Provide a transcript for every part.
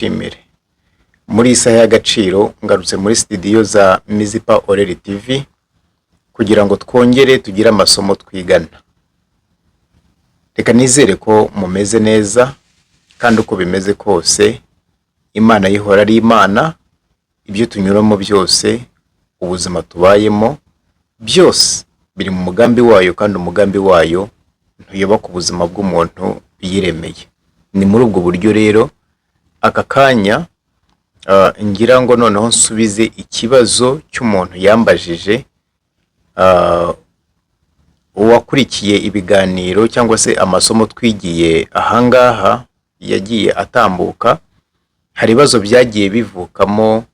Mbashimire. Muri iyi saha y'agaciro ngarutse muri studio za Mizipa Oreri TV kugira ngo twongere tugire amasomo twigana. Reka nizere ko mumeze neza kandi uko bimeze kose Imana yihora ari Imana, ibyo tunyuramo byose, ubuzima tubayemo byose biri mu mugambi wayo kandi umugambi wayo ntuyoba ku buzima bw'umuntu yiremeye. Ni muri ubwo buryo rero aka kanya ngira ngo noneho nsubize ikibazo cy'umuntu yambajije, uwakurikiye ibiganiro cyangwa se amasomo twigiye ahangaha yagiye atambuka, hari ibibazo byagiye bivukamo,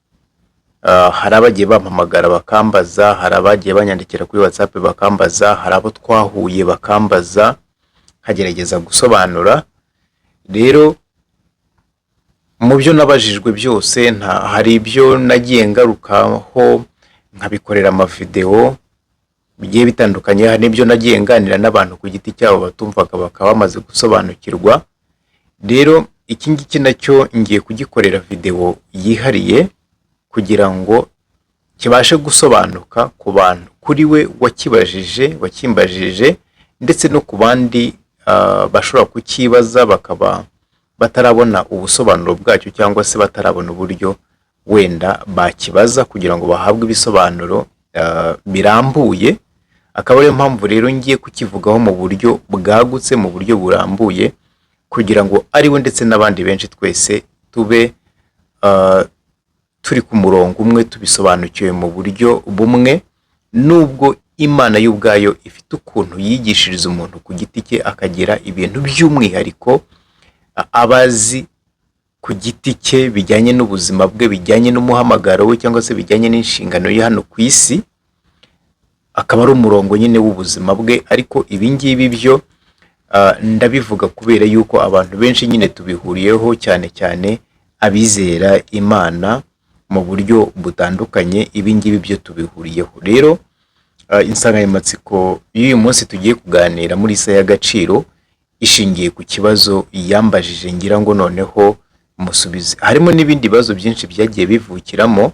hari abagiye bampamagara bakambaza, hari abagiye banyandikira kuri WhatsApp bakambaza, hari abo twahuye bakambaza, nkagerageza gusobanura. Rero mu byo nabajijwe byose nta hari ibyo nagiye ngarukaho nkabikorera amavideo bigiye bitandukanye, hari n'ibyo nagiye nganira n'abantu ku giti cyabo batumvaga bakaba bamaze gusobanukirwa. Rero iki ngiki nacyo ngiye kugikorera video yihariye kugira ngo kibashe gusobanuka ku bantu, kuri we wakibajije, wakimbajije, ndetse no ku bandi bashobora kukibaza bakaba batarabona ubusobanuro bwacyo cyangwa se batarabona uburyo wenda bakibaza kugira ngo bahabwe ibisobanuro birambuye. Akaba ariyo mpamvu rero ngiye kukivugaho mu buryo bwagutse, mu buryo burambuye, kugira ngo ari we ndetse n'abandi benshi twese tube turi ku murongo umwe, tubisobanukiwe mu buryo bumwe, nubwo Imana yo ubwayo ifite ukuntu yigishiriza umuntu ku giti cye akagira ibintu by'umwihariko aba azi ku giti cye bijyanye n'ubuzima bwe, bijyanye n'umuhamagaro we cyangwa se bijyanye n'inshingano ye hano ku isi, akaba ari umurongo nyine w'ubuzima bwe. Ariko ibi ngibi byo ndabivuga kubera yuko abantu benshi nyine tubihuriyeho, cyane cyane abizera Imana mu buryo butandukanye, ibi ngibi byo tubihuriyeho. Rero insanganyamatsiko y'uyu munsi tugiye kuganira muri Isaha y'Agaciro ishingiye ku kibazo yambajije, ngira ngo noneho musubize. Harimo n'ibindi bibazo byinshi byagiye bivukiramo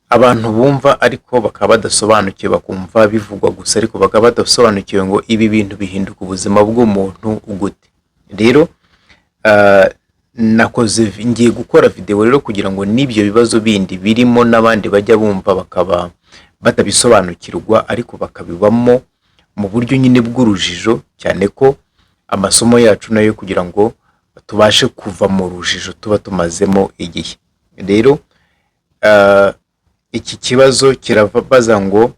abantu bumva ariko bakaba badasobanukiwe, bakumva bivugwa gusa ariko bakaba badasobanukiwe ngo ibi bintu bihinduka ubuzima bw'umuntu gute. Rero nakoze, ngiye gukora video rero kugira ngo n'ibyo bibazo bindi birimo n'abandi bajya bumva bakaba batabisobanukirwa ariko bakabibamo mu buryo nyine bw'urujijo, cyane ko amasomo yacu nayo kugira ngo tubashe kuva mu rujijo tuba tumazemo igihe. Rero iki kibazo kirabaza ngo: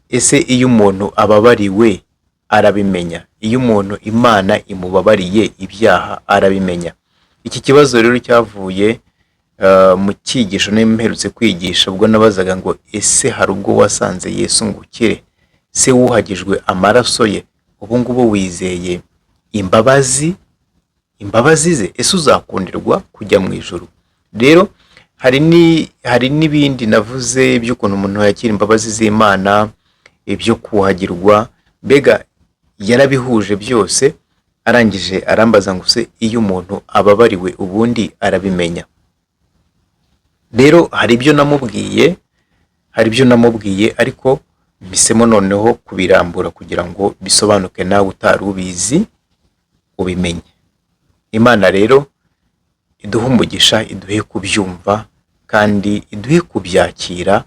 ese iyo umuntu ababariwe arabimenya? Iyo umuntu Imana imubabariye ibyaha arabimenya? Iki kibazo rero cyavuye mu cyigisho nari mperutse kwigisha, ubwo nabazaga ngo: ese hari ubwo wasanze Yesu ngo ukire? Se wuhagijwe amaraso ye, ubu ngubu wizeye imbabazi ze? Ese uzakundirwa kujya mu ijuru? Rero hari n'ibindi navuze by'ukuntu umuntu yakira imbabazi z'Imana, ibyo kuhagirwa, mbega yarabihuje byose. Arangije arambaza ngo: se iyo umuntu ababariwe ubundi arabimenya? Rero hari ibyo namubwiye, ariko mpisemo noneho kubirambura kugira ngo bisobanuke, nawe utari ubizi ubimenye. Imana rero iduhe umugisha, iduhe kubyumva kandi iduhe kubyakira,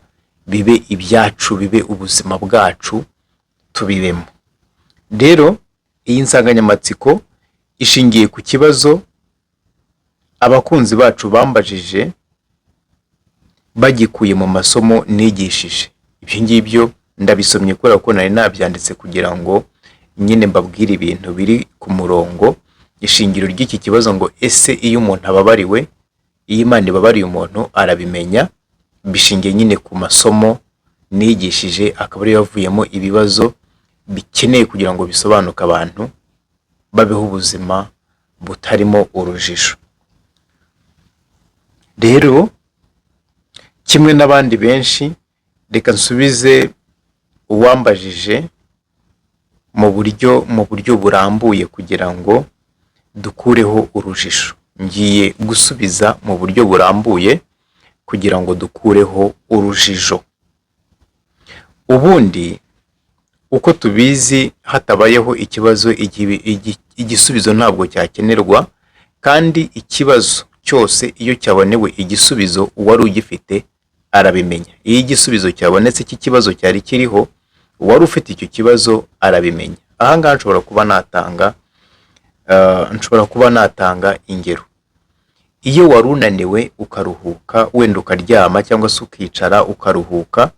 bibe ibyacu, bibe ubuzima bwacu, tubibemo. Rero iyi nsanganyamatsiko ishingiye ku kibazo abakunzi bacu bambajije bagikuye mu masomo nigishije. Ibyo ngibyo ndabisomye kubera ko nari nabyanditse kugira ngo nyine mbabwire ibintu biri ku murongo. Ishingiro ry'iki kibazo ngo: ese iyo umuntu ababariwe, iyo Imana ibabariye umuntu arabimenya? Bishingiye nyine ku masomo nigishije, akaba ariyo yavuyemo ibibazo bikeneye kugira ngo bisobanuke, abantu babeho ubuzima butarimo urujijo. Rero kimwe n'abandi benshi, reka nsubize uwambajije mu buryo burambuye kugira ngo dukureho urujijo. Ngiye gusubiza mu buryo burambuye kugira ngo dukureho urujijo. Ubundi uko tubizi, hatabayeho ikibazo, igisubizo ntabwo cyakenerwa, kandi ikibazo cyose iyo cyabonewe igisubizo, uwari ugifite arabimenya. Iyo igisubizo cyabonetse cy'ikibazo cyari kiriho, uwari ufite icyo kibazo arabimenya. Aha ngaha nshobora kuba natanga ingero. Iyo wari unaniwe ukaruhuka, wenda ukaryama cyangwa se ukicara ukaruhuka,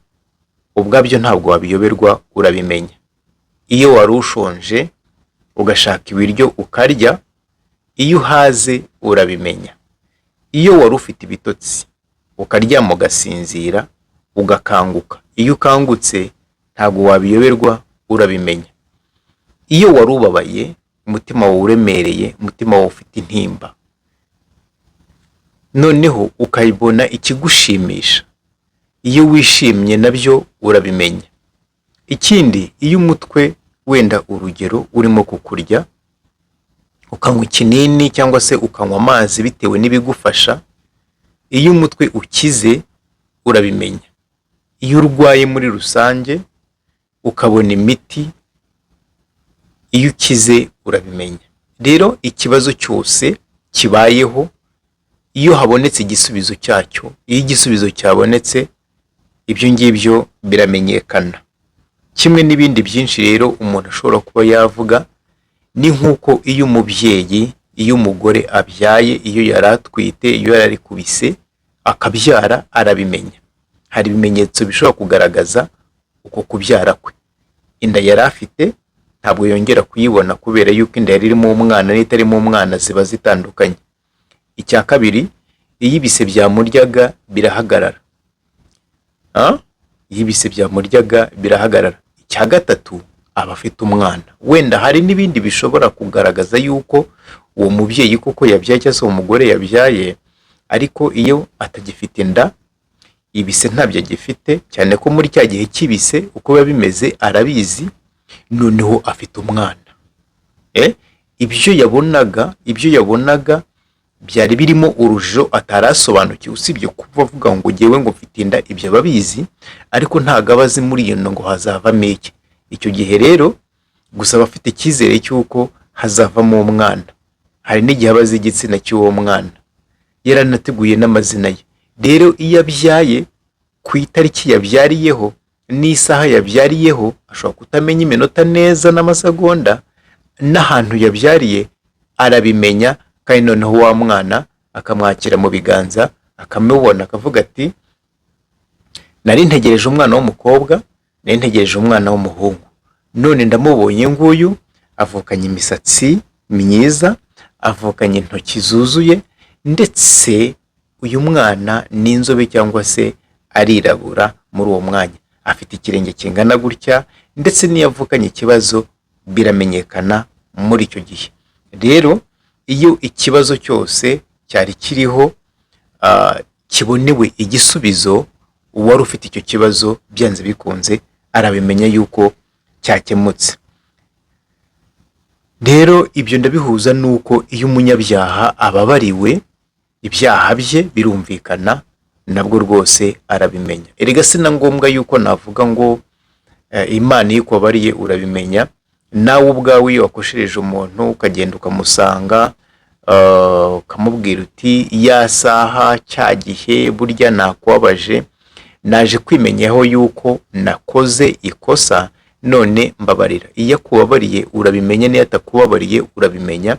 ubwabyo ntabwo wabiyoberwa, urabimenya. Iyo wari ushonje ugashaka ibiryo ukarya, iyo uhaze urabimenya. Iyo wari ufite ibitotsi ukaryama ugasinzira ugakanguka, iyo ukangutse ntabwo wabiyoberwa, urabimenya. Iyo wari ubabaye, umutima wawe uremereye, umutima wawe ufite intimba, noneho ukabona ikigushimisha, iyo wishimye nabyo urabimenya. Ikindi, iyo umutwe wenda urugero urimo kukurya, ukanywa ikinini cyangwa se ukanywa amazi bitewe n'ibigufasha, iyo umutwe ukize urabimenya. Iyo urwaye muri rusange ukabona imiti, iyo ukize urabimenya. Rero ikibazo cyose kibayeho, iyo habonetse igisubizo cyacyo, iyo igisubizo cyabonetse, ibyo ngibyo biramenyekana. Kimwe n'ibindi byinshi rero umuntu ashobora kuba yavuga, ni nk'uko iyo umubyeyi, iyo umugore abyaye, iyo yari atwite, iyo yari ari ku bise akabyara, arabimenya. Hari ibimenyetso bishobora kugaragaza uko kubyara kwe. Inda yari afite ntabwo yongera kuyibona, kubera yuko inda yari irimo umwana n'itarimo umwana ziba zitandukanye. Icya kabiri, iyo ibise byamuryaga birahagarara. Iyo ibise byamuryaga birahagarara. Icya gatatu, aba afite umwana. Wenda hari n'ibindi bishobora kugaragaza yuko uwo mubyeyi koko yabyaye cyangwa se uwo mugore yabyaye, ariko iyo atagifite inda, ibise ntabyo agifite, cyane ko muri cya gihe cy'ibise uko biba bimeze arabizi, noneho afite umwana. Ibyo yabonaga byari birimo urujijo atarasobanukiwe, usibye kuba avuga ngo ngewe ngo mfite inda, ibyo aba abizi, ariko ntabwo aba azi muri iyo nda ngo hazavamo iki. Icyo gihe rero gusa aba afite icyizere cy'uko hazavamo umwana. Hari n'igihe aba azi igitsina cy'uwo mwana, yaranateguye n'amazina ye. Rero iyo abyaye, ku itariki yabyariyeho n'isaha yabyariyeho, ashobora kutamenya iminota neza n'amasegonda, n'ahantu yabyariye arabimenya, kandi noneho wa mwana akamwakira mu biganza, akamubona, akavuga ati nari ntegereje umwana w'umukobwa, nari ntegereje umwana w'umuhungu, none ndamubonye nguyu, avukanye imisatsi myiza, avukanye intoki zuzuye, ndetse uyu mwana ni inzobe cyangwa se arirabura muri uwo mwanya, afite ikirenge kingana gutya, ndetse n'iyo avukanye ikibazo biramenyekana muri icyo gihe. Rero iyo ikibazo cyose cyari kiriho kibonewe igisubizo, uwari ufite icyo kibazo byanze bikunze arabimenya yuko cyakemutse. Rero ibyo ndabihuza nuko iyo umunyabyaha ababariwe ibyaha bye, birumvikana nabwo rwose arabimenya. Erega si na ngombwa yuko navuga ngo Imana iyo ikubabariye urabimenya. Nawe ubwawe iyo wakoshereje umuntu, ukagenda ukamusanga, ukamubwira uti ya saha cya gihe burya nakubabaje, naje kwimenyaho yuko nakoze ikosa, none mbabarira. Iyo akubabariye urabimenya, n'iyo atakubabariye urabimenya,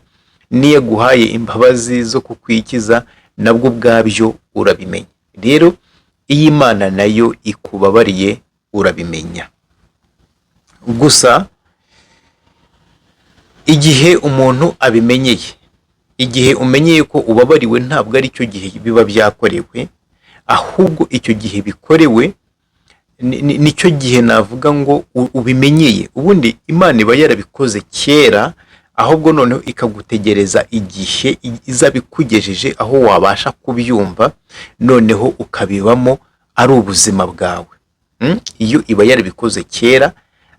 n'iyo aguhaye imbabazi zo kukwikiza nabwo ubwabyo urabimenya. Rero iyo Imana nayo ikubabariye urabimenya. Gusa igihe umuntu abimenyeye, igihe umenyeye ko ubabariwe, ntabwo ari cyo gihe biba byakorewe, ahubwo icyo gihe bikorewe nicyo gihe navuga ngo ubimenyeye. Ubundi Imana iba yarabikoze kera, ahubwo noneho ikagutegereza igihe izaba ikugejeje aho wabasha kubyumva, noneho ukabibamo ari ubuzima bwawe. Iyo iba yarabikoze kera,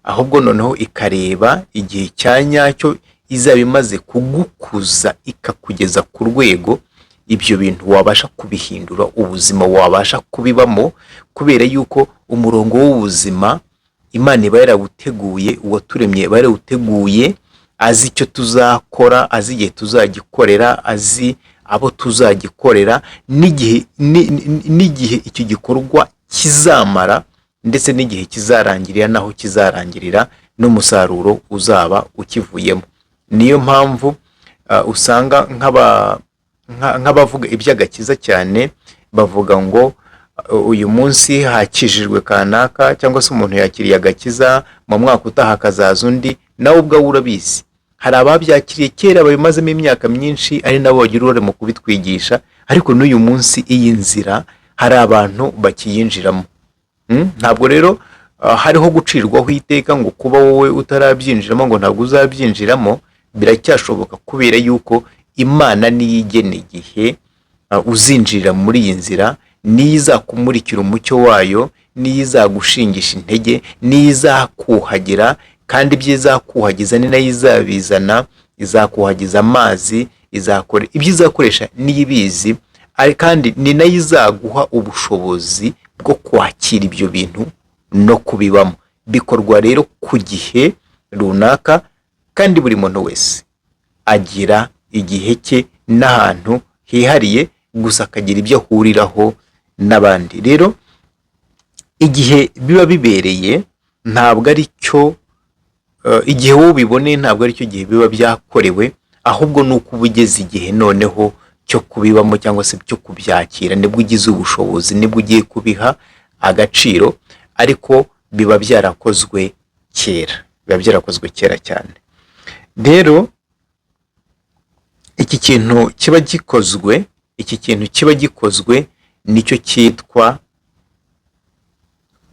ahubwo noneho ikareba igihe cya nyacyo izaba imaze kugukuza, ikakugeza ku rwego ibyo bintu wabasha kubihindura ubuzima, wabasha kubibamo, kubera yuko umurongo w'ubuzima Imana iba yarawuteguye, uwaturemye iba yarawuteguye, azi icyo tuzakora, azi igihe tuzagikorera, azi abo tuzagikorera, n'igihe icyo gikorwa kizamara, ndetse n'igihe kizarangirira n'aho kizarangirira, n'umusaruro uzaba ukivuyemo. Niyo mpamvu usanga nk'abavuga iby'agakiza cyane bavuga ngo uyu munsi hakijijwe kanaka, cyangwa se umuntu yakiriye agakiza, mu mwaka utaha hakazaza undi. Nawe ubwawe urabizi, hari ababyakiriye kera babimazemo imyaka myinshi, ari nabo bagira uruhare mu kubitwigisha, ariko n'uyu munsi iyi nzira hari abantu bakiyinjiramo. Ntabwo rero hariho gucirwaho iteka ngo kuba wowe utarabyinjiramo ngo ntabwo uzabyinjiramo. Biracyashoboka, kubera yuko Imana niyo igena igihe uzinjirira muri iyi nzira, niyo izakumurikira umucyo wayo, niyo izagushingisha intege, niyo izakuhagira, kandi ibyo izakuhagiza ni nayo izabizana. Izakuhagiza amazi, izakora ibyo izakoresha, niyo ibizi, kandi ni nayo izaguha ubushobozi bwo kwakira ibyo bintu no kubibamo. Bikorwa rero ku gihe runaka, kandi buri muntu wese agira igihe cye n'ahantu hihariye, gusa akagira ibyo ahuriraho n'abandi. Rero igihe biba bibereye ntabwo ari cyo igihe wowe ubiboneye, ntabwo ari cyo gihe biba byakorewe, ahubwo ni uko uba ugeze igihe noneho cyo kubibamo cyangwa se cyo kubyakira, nibwo ugize ubushobozi, nibwo ugiye kubiha agaciro, ariko biba byarakozwe kera, biba byarakozwe kera cyane. Rero iki kintu kiba gikozwe, iki kintu kiba gikozwe nicyo cyitwa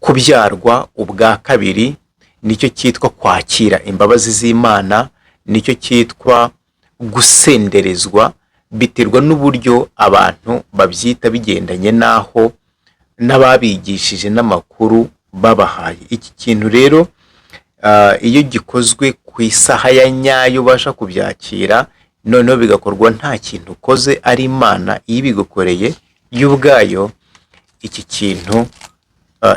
kubyarwa ubwa kabiri, nicyo cyitwa kwakira imbabazi z'Imana, nicyo cyitwa gusenderezwa. Biterwa n'uburyo abantu babyita, bigendanye n'aho n'ababigishije n'amakuru babahaye. Iki kintu rero iyo gikozwe ku isaha ya nyayo ubasha kubyakira, noneho bigakorwa nta kintu ukoze, ari Imana ibigukoreye yo ubwayo. Iki kintu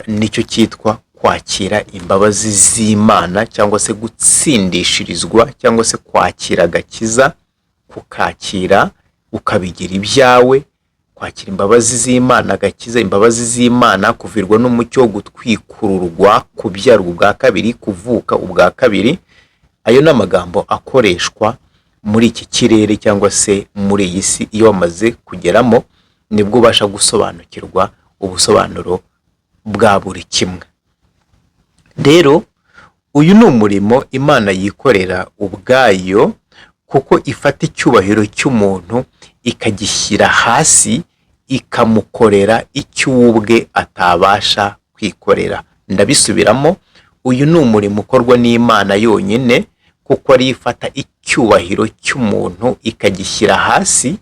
nicyo cyitwa kwakira imbabazi z'Imana, cyangwa se gutsindishirizwa, cyangwa se kwakira agakiza, kukakira ukabigira ibyawe. Kwakira imbabazi z'Imana, agakiza, imbabazi z'Imana, kuvirwa n'umucyo, gutwikururwa, kubyarwa ubwa kabiri, kuvuka ubwa kabiri, ayo ni amagambo akoreshwa muri iki kirere cyangwa se muri iyi si. Iyo wamaze kugeramo nibwo ubasha gusobanukirwa ubusobanuro bwa buri kimwe. Rero uyu ni umurimo Imana yikorera ubwayo, kuko ifata icyubahiro cy'umuntu ikagishyira hasi, ikamukorera icyo we ubwe atabasha kwikorera. Ndabisubiramo, uyu ni umurimo ukorwa n'Imana yonyine, kuko ariyo ifata icyubahiro cy'umuntu ikagishyira hasi,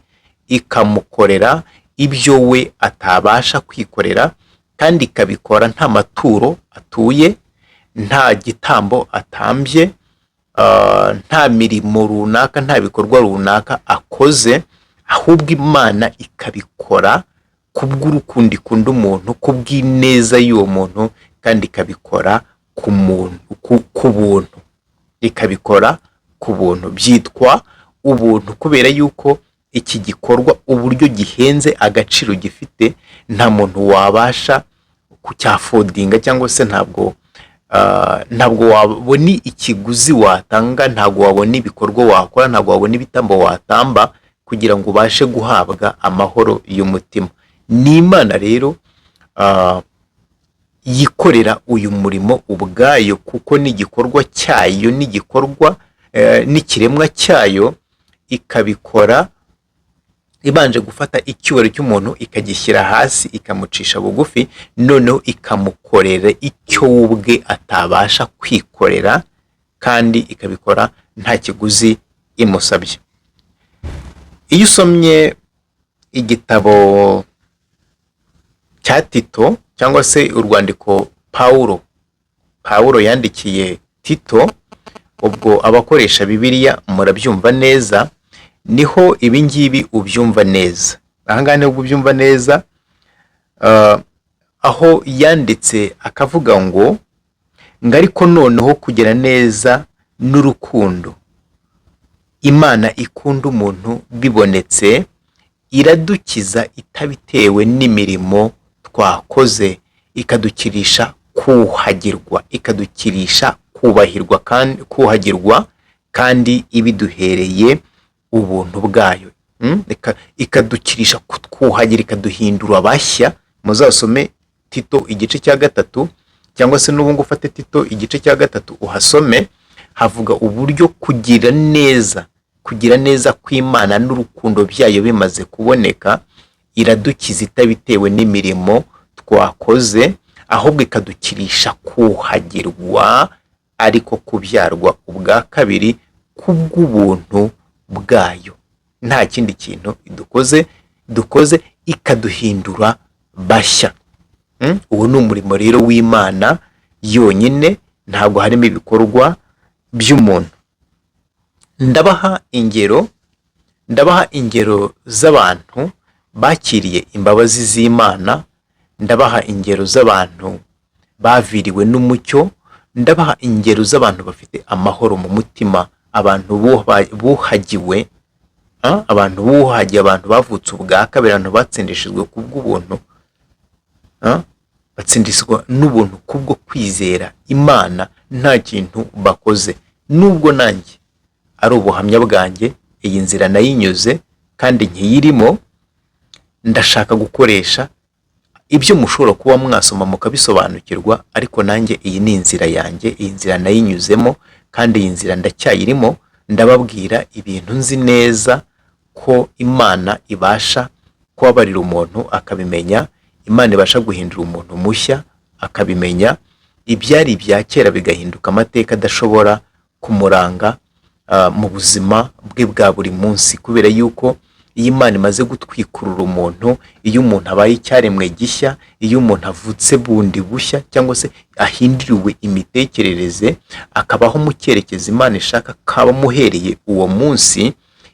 ikamukorera ibyo we atabasha kwikorera, kandi ikabikora nta maturo atuye, nta gitambo atambye, nta mirimo runaka, nta bikorwa runaka akoze, ahubwo Imana ikabikora kubw'urukundo ikunda umuntu, kubw'ineza y'uwo muntu, kandi ikabikora ku muntu ku buntu, ikabikora ku buntu. Byitwa ubuntu kubera yuko iki gikorwa, uburyo gihenze, agaciro gifite, nta muntu wabasha kucyaffordinga, cyangwa se ntabwo wabona ikiguzi watanga, ntabwo wabona ibikorwa wakora, ntabwo wabona ibitambo watamba kugira ngo ubashe guhabwa amahoro y'umutima. Ni Imana rero yikorera uyu murimo ubwayo, kuko ni igikorwa cyayo, n'igikorwa n'ikiremwa cyayo, ikabikora ibanje gufata icyubahiro cy'umuntu ikagishyira hasi, ikamucisha bugufi, noneho ikamukorera icyo we ubwe atabasha kwikorera, kandi ikabikora nta kiguzi imusabye. Iyo usomye igitabo cya Tito, cyangwa se urwandiko Pawulo yandikiye Tito, Ubwo abakoresha Bibiliya murabyumva neza, niho ibi ngibi ubyumva neza. Ahangaha niho ubyumva neza, aho yanditse akavuga ngo ariko noneho kugira neza n'urukundo Imana ikunda umuntu bibonetse, iradukiza itabitewe n'imirimo twakoze, ikadukirisha kuhagirwa, ikadukirisha kubahirwa kandi kuhagirwa, kandi ibiduhereye ubuntu bwayo. Ikadukirisha kutwuhagira, ikaduhindura bashya. Muzasome Tito igice cya 3, cyangwa se n'ubu ngo ufate Tito igice cya 3 uhasome, havuga uburyo kugira neza kw'Imana n'urukundo byayo bimaze kuboneka, iradukiza itabitewe n'imirimo twakoze, ahubwo ikadukirisha kuhagirwa, ariko kubyarwa ubwa kabiri kubw'ubuntu bwayo. Nta kindi kintu dukoze, ikaduhindura bashya. Uwo ni umurimo rero w'Imana yonyine, ntabwo harimo ibikorwa by'umuntu. Ndabaha ingero z'abantu bakiriye imbabazi z'Imana, ndabaha ingero z'abantu baviriwe n'umucyo, ndabaha ingero z'abantu bafite amahoro mu mutima, abantu buhagiwe, abantu buhagiye, abantu bavutse ubwa kabiri, abantu batsindishijwe kubw'ubuntu, batsindishwa n'ubuntu kubwo kwizera Imana nta kintu bakoze. Nubwo nanjye ari ubuhamya bwanjye, iyi nzira nayinyuze kandi nkiyirimo, ndashaka gukoresha ibyo mushobora kuba mwasoma mukabisobanukirwa, ariko nanjye iyi ni inzira yanjye, iyi nzira nayinyuzemo kandi iyi nzira ndacyayirimo. Ndababwira ibintu nzi neza ko Imana ibasha kubabarira umuntu akabimenya, Imana ibasha guhindura umuntu mushya akabimenya, ibyari ibya kera bigahinduka amateka adashobora kumuranga mu buzima bwe bwa buri munsi, kubera yuko iyo Imana imaze gutwikurura umuntu, iyo umuntu abaye icyaremwe gishya, iyo umuntu avutse bundi bushya cyangwa se ahinduriwe imitekerereze, akabaho mu cyerekezo Imana ishaka kaba amuhereye uwo munsi,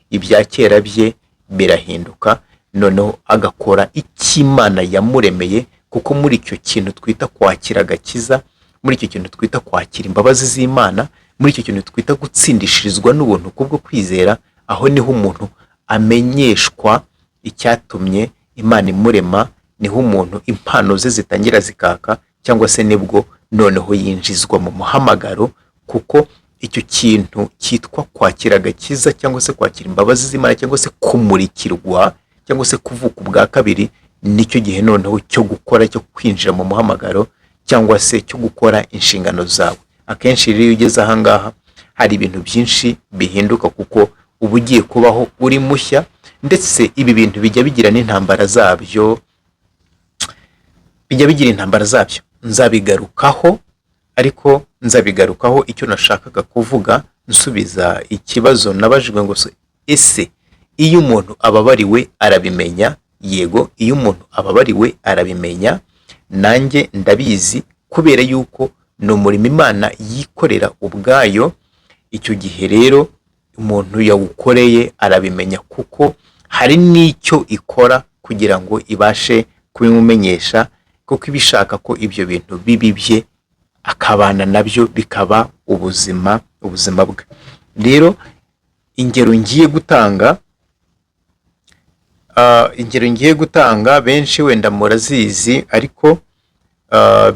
ibya kera bye birahinduka, noneho agakora icyo Imana yamuremeye. Kuko muri icyo kintu twita kwakira agakiza, muri icyo kintu twita kwakira imbabazi z'Imana, muri icyo kintu twita gutsindishirizwa n'ubuntu kubwo kwizera, aho niho umuntu amenyeshwa icyatumye Imana imurema, niho umuntu impano ze zitangira zikaka, cyangwa se nibwo noneho yinjizwa mu muhamagaro. Kuko icyo kintu cyitwa kwakira agakiza cyangwa se kwakira imbabazi z'Imana cyangwa se kumurikirwa cyangwa se kuvuka ubwa kabiri, nicyo gihe noneho cyo gukora, cyo kwinjira mu muhamagaro cyangwa se cyo gukora inshingano zawe. Akenshi rero iyo ugeze ahangaha hari ibintu byinshi bihinduka, kuko uba ugiye kubaho uri mushya. Ndetse ibi bintu bijya bigira n'intambara zabyo, bijya bigira intambara zabyo, nzabigarukaho, ariko nzabigarukaho. Icyo nashakaga kuvuga nsubiza ikibazo nabajijwe ngo ese iyo umuntu ababariwe arabimenya? Yego, iyo umuntu ababariwe arabimenya, nanjye ndabizi, kubera yuko ni umurimo Imana yikorera ubwayo. Icyo gihe rero umuntu yawukoreye arabimenya, kuko hari n'icyo ikora kugira ngo ibashe kubimumenyesha, kuko iba ishaka ko ibyo bintu biba ibye, akabana nabyo, bikaba ubuzima bwe. Rero ingero ngiye gutanga benshi wenda murazizi, ariko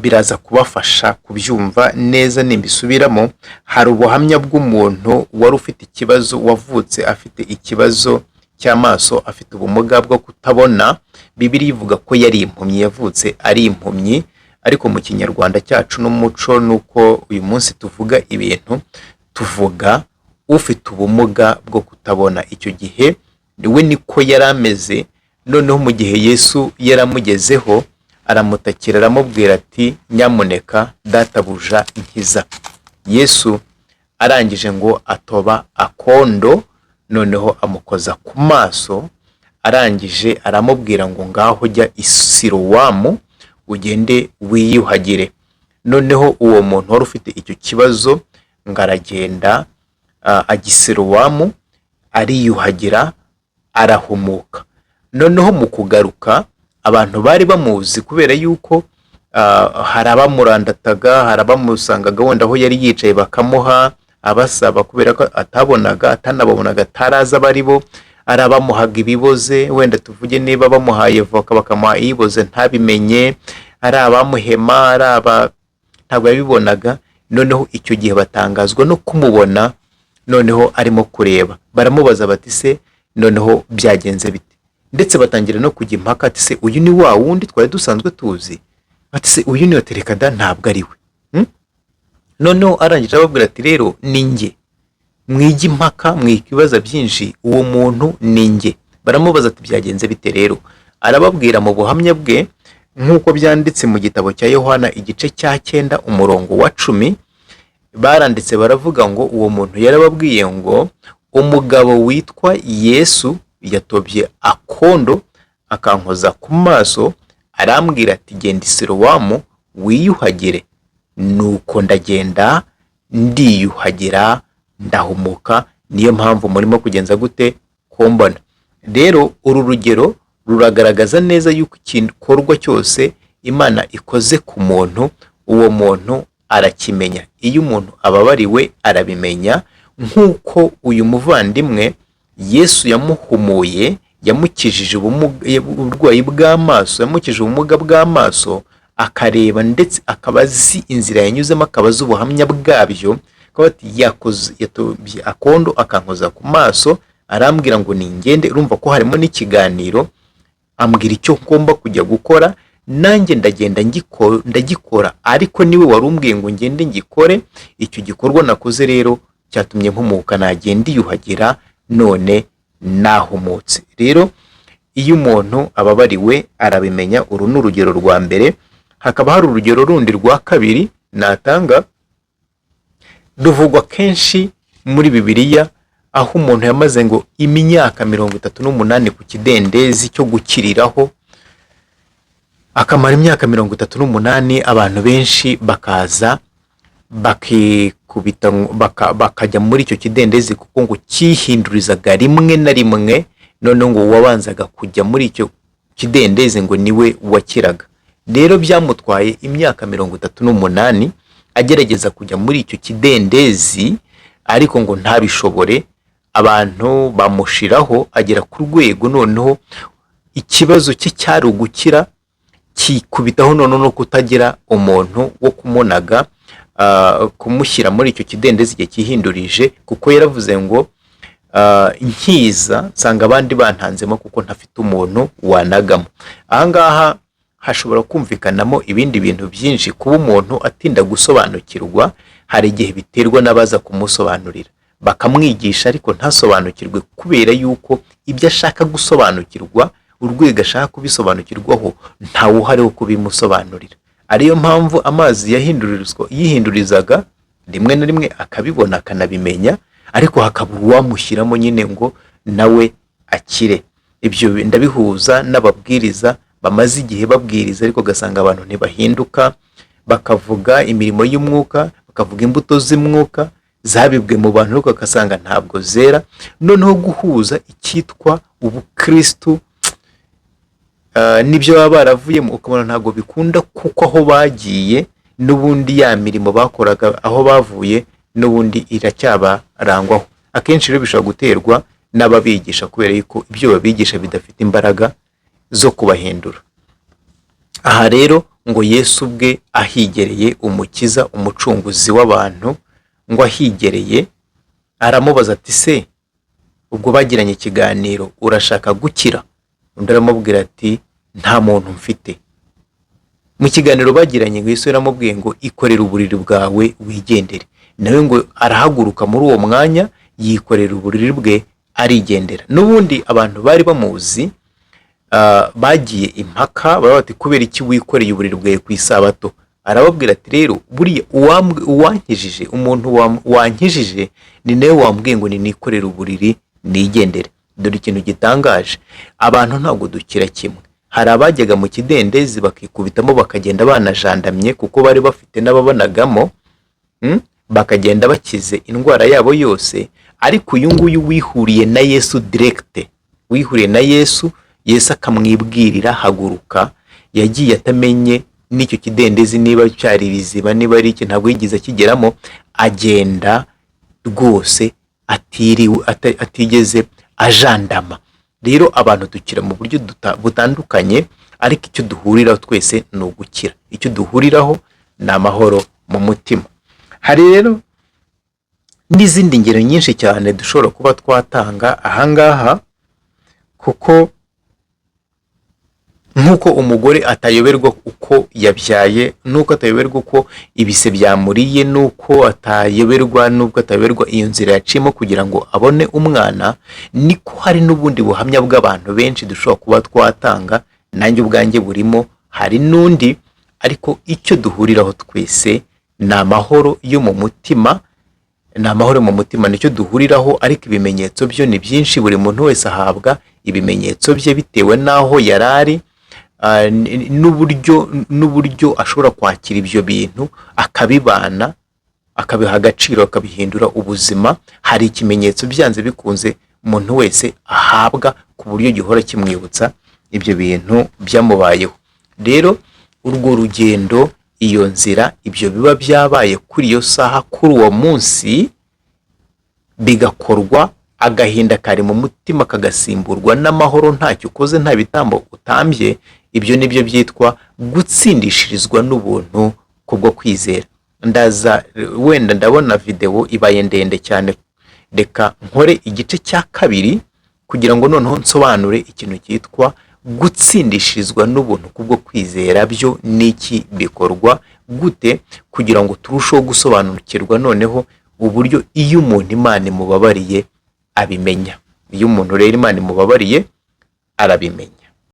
biraza kubafasha kubyumva neza nimbisubiramo. Hari ubuhamya bw'umuntu wari ufite ikibazo, wavutse afite ikibazo cy'amaso, afite ubumuga bwo kutabona. Bibiliya ivuga ko yari impumyi, yavutse ari impumyi, ariko mu Kinyarwanda cyacu n'umuco nuko uyu munsi tuvuga ibintu, tuvuga ufite ubumuga bwo kutabona. Icyo gihe we niko yari ameze. Noneho mu gihe Yesu yaramugezeho, aramutakira, aramubwira ati: "Nyamuneka databuja, nkiza." Yesu arangije ngo atoba akondo, noneho amukoza ku maso, arangije aramubwira ngo: "Ngaho jya i Silowamu ugende wiyuhagire." Noneho uwo muntu wari ufite icyo kibazo Ngo aragenda ajya i Silowamu, ariyuhagira, arahumuka. Noneho mu kugaruka, abantu bari bamuzi kubera yuko hari abamurandataga, hari abamusangaga wenda aho yari yicaye bakamuha, abasaba kubera ko atabonaga, atanababonaga, atarazi abo ari bo. Ari abamuhaga ibiboze, wenda tuvuge niba bamuhaye voka bakamuha iyiboze ntabimenye, ari abamuhema, ari aba ntabwo yabibonaga. Noneho icyo gihe batangazwa no kumubona noneho arimo kureba. Baramubaza bati: "Se noneho byagenze bite?" Ndetse batangira no kujya impaka ati: "Se uyu ni wa wundi twari dusanzwe tuzi?" Ati: "Se uyu ni we?" Reka da, ntabwo ari we. Noneho arangije ababwira ati: "Rero ni njye, mwijya impaka, mwikibaza byinshi, uwo muntu ni njye." Baramubaza ati: "Byagenze bite rero?" Arababwira mu buhamya bwe nk'uko byanditse mu gitabo cya Yohana igice cya 9 umurongo wa 10. Baranditse baravuga ngo uwo muntu yarababwiye ngo: "Umugabo witwa Yesu yatobye akondo akankoza ku maso, arambwira ati: 'Genda i Silowamu wiyuhagire.' Nuko ndagenda ndiyuhagira, ndahumuka, niyo mpamvu murimo kugenza gute kumbona." Rero uru rugero ruragaragaza neza yuko igikorwa cyose Imana ikoze ku muntu, uwo muntu arakimenya. Iyo umuntu ababariwe arabimenya, nk'uko uyu muvandimwe Yesu yamuhumuye, yamukijije uburwayi bw'amaso, yamukijije ubumuga bw'amaso, akareba, ndetse akaba azi inzira yanyuzemo, akaba azi ubuhamya bwabyo. Akaba ati: "Yakoze, yatobye akondo akankoza ku maso, arambwira ngo ningende." Urumva ko harimo n'ikiganiro: "Ambwira icyo ngomba kujya gukora, nanjye ndagenda ndagikora, ariko niwe wari umbwiye ngo ngende ngikore. Icyo gikorwa nakoze rero cyatumye mpumuka, nagenda iyuhagira, none nahumutse." Rero iyo umuntu ababariwe arabimenya. Uru ni urugero rwa mbere. Hakaba hari urugero rundi rwa kabiri natanga, ruvugwa kenshi muri Bibiliya, aho umuntu yamaze ngo imyaka 38 ku kidendezi cyo gukiriraho, akamara imyaka 38, abantu benshi bakaza bakikubita bakajya muri icyo kidendezi, kuko ngo cyihindurizaga rimwe na rimwe. Noneho ngo uwabanzaga kujya muri icyo kidendezi ngo niwe wakiraga. Rero byamutwaye imyaka 38 agerageza kujya muri icyo kidendezi, ariko ngo ntabishobore. Abantu bamushiraho, agera ku rwego noneho ikibazo cye cyari ugukira kikubitaho noneho no kutagira umuntu wo kumunaga, kumushyira muri icyo kidendezi igihe cyihindurije, kuko yaravuze ngo: "Nkiza nsanga abandi bantanzemo kuko ntafite umuntu wanagamo." Ahangaha hashobora kumvikanamo ibindi bintu byinshi. Kuba umuntu atinda gusobanukirwa, hari igihe biterwa n'abaza kumusobanurira, bakamwigisha ariko ntasobanukirwe, kubera yuko ibyo ashaka gusobanukirwa, urwego ashaka kubisobanukirwaho, ntawe uhari wo kubimusobanurira. Ariyo mpamvu amazi yihindurizaga rimwe na rimwe akabibona, akanabimenya, ariko hakabura uwamushyiramo nyine ngo nawe akire. Ibyo ndabihuza n'ababwiriza bamaze igihe babwiriza, ariko ugasanga abantu ntibahinduka, bakavuga imirimo y'umwuka, bakavuga imbuto z'umwuka zabibwe mu bantu, ariko ugasanga ntabwo zera. Noneho guhuza icyitwa ubukristu n'ibyo baba baravuyemo, ukabona ntabwo bikunda, kuko aho bagiye n'ubundi ya mirimo bakoraga aho bavuye n'ubundi iracyabarangwaho. Akenshi rero bishobora guterwa n'ababigisha, kubera yuko ibyo babigisha bidafite imbaraga zo kubahindura. Aha rero ngo Yesu ubwe ahigereye, umukiza, umucunguzi w'abantu, ngo ahigereye aramubaza ati: "Se?" Ubwo bagiranye ikiganiro: "Urashaka gukira?" Undi aramubwira ati: "Nta muntu mfite." Mu kiganiro bagiranye, ngo Yesu yaramubwiye ngo: "Ikorere uburiri bwawe wigendere." Nawe ngo arahaguruka muri uwo mwanya, yikorera uburiri bwe, arigendera. N'ubundi abantu bari bamuzi bagiye impaka, baravuga bati: "Kubera iki wikoreye uburiri bwawe ku isabato?" Arababwira ati: "Rero buriya uwankijije, umuntu wankijije ni nawe wambwiye ngo ninikorere uburiri nigendere." Dore ikintu gitangaje: abantu ntabwo dukira kimwe. Hari abajyaga mu kidendezi bakikubitamo, bakagenda banajandamye, kuko bari bafite n'ababanagamo. bakagenda bakize indwara yabo yose. Ariko uyu nguyu wihuriye na Yesu direct, wihuriye na Yesu, Yesu akamwibwirira haguruka, yagiye atamenye n'icyo kidendezi niba cyari ibiziba, niba ari iki, ntabwo yigeze akigeramo, agenda rwose atiriwe atigeze ajandama. Rero abantu dukira mu buryo butandukanye, ariko icyo duhuriraho twese ni ugukira, icyo duhuriraho ni amahoro mu mutima. Hari rero n'izindi ngero nyinshi cyane dushobora kuba twatanga ahangaha, kuko nk'uko umugore atayoberwa uko yabyaye, n'uko atayoberwa uko ibise byamuriye, n'uko atayoberwa n'ubwo atayoberwa iyo nzira yaciyemo kugira ngo abone umwana, niko hari n'ubundi buhamya bw'abantu benshi dushobora kuba twatanga, nanjye ubwanjye burimo, hari n'undi. Ariko icyo duhuriraho twese ni amahoro yo mu mutima, ni amahoro mu mutima, nicyo duhuriraho. Ariko ibimenyetso byo ni byinshi, buri muntu wese ahabwa ibimenyetso bye bitewe n'aho yari ari, n'uburyo ashobora kwakira ibyo bintu, akabibana, akabiha agaciro, akabihindura ubuzima. Hari ikimenyetso byanze bikunze umuntu wese ahabwa ku buryo gihora kimwibutsa ibyo bintu byamubayeho. Rero urwo rugendo, iyo nzira, ibyo biba byabaye kuri iyo saha, kuri uwo munsi, bigakorwa, agahinda kari mu mutima kagasimburwa n'amahoro, ntacyo ukoze, nta bitambo utambye, ibyo nibyo byitwa gutsindishirizwa n'ubuntu kubwo kwizera. Ndaza wenda ndabona videwo ibaye ndende cyane, reka nkore igice cya kabiri kugira ngo noneho nsobanure ikintu cyitwa gutsindishirizwa n'ubuntu kubwo kwizera byo n'iki, bikorwa gute, kugira ngo turusheho gusobanukirwa noneho uburyo iyo umuntu Imana imubabariye abimenya. Iyo umuntu rero Imana imubabariye arabimenya.